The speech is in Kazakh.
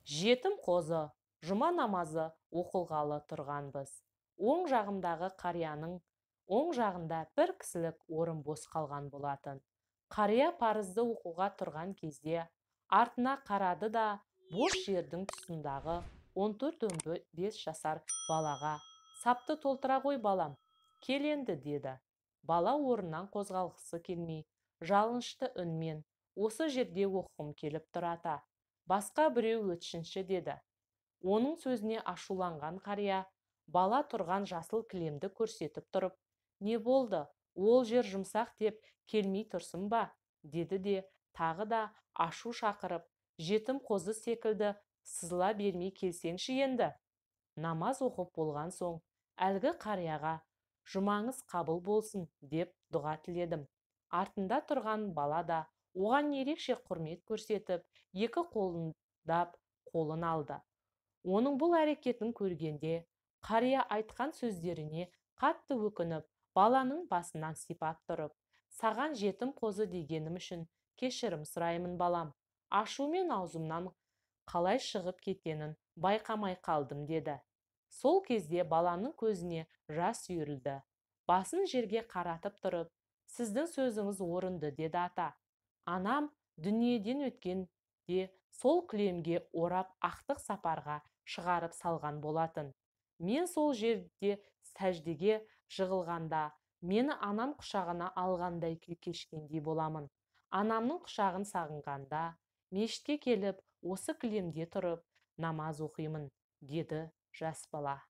Жетім қозы. Жұма намазы оқылғалы тұрғанбыз. Оң жағымдағы қарияның оң жағында бір кісілік орын бос қалған болатын. Қария парызды оқуға тұрған кезде артына қарады да, бос жердің тұсындағы 14-15 жасар балаға: «Сапты толтыра ғой, балам, кел енді», – деді. Бала орнынан қозғалғысы келмей, жалынышты үнмен: «Осы жерде оқығым келіп тұр, ата, басқа біреу өтсінші», – деді. Оның сөзіне ашуланған қария бала тұрған жасыл кілемді көрсетіп тұрып: «Не болды, ол жер жұмсақ деп келмей тұрсың ба?» – деді де, тағы да ашу шақырып: «Жетім қозы секілді сызыла бермей келсеңші енді». Намаз оқып болған соң әлгі қарияға: «Жұмаңыз қабыл болсын», – деп дұға тіледім. Артында тұрған бала да оған ерекше құрмет көрсетіп, екі қолындап қолын алды. Оның бұл әрекетін көргенде қария айтқан сөздеріне қатты өкініп, баланың басынан сипап тұрып: «Саған жетім қозы дегенім үшін кешірім сұраймын, балам. Ашумен аузымнан қалай шығып кеткенін байқамай қалдым», – деді. Сол кезде баланың көзіне жас үйірілді. Басын жерге қаратып тұрып: «Сіздің сөзіңіз орынды, – деді, – ата. Анам дүниеден өткенде сол кілемге орап, ақтық сапарға шығарып салған болатын. Мен сол жерде сәждеге жығылғанда, мені анам құшағына алғандай күй кешкендей боламын. Анамның құшағын сағынғанда мешітке келіп, осы кілемде тұрып намаз оқимын», – деді жас бала.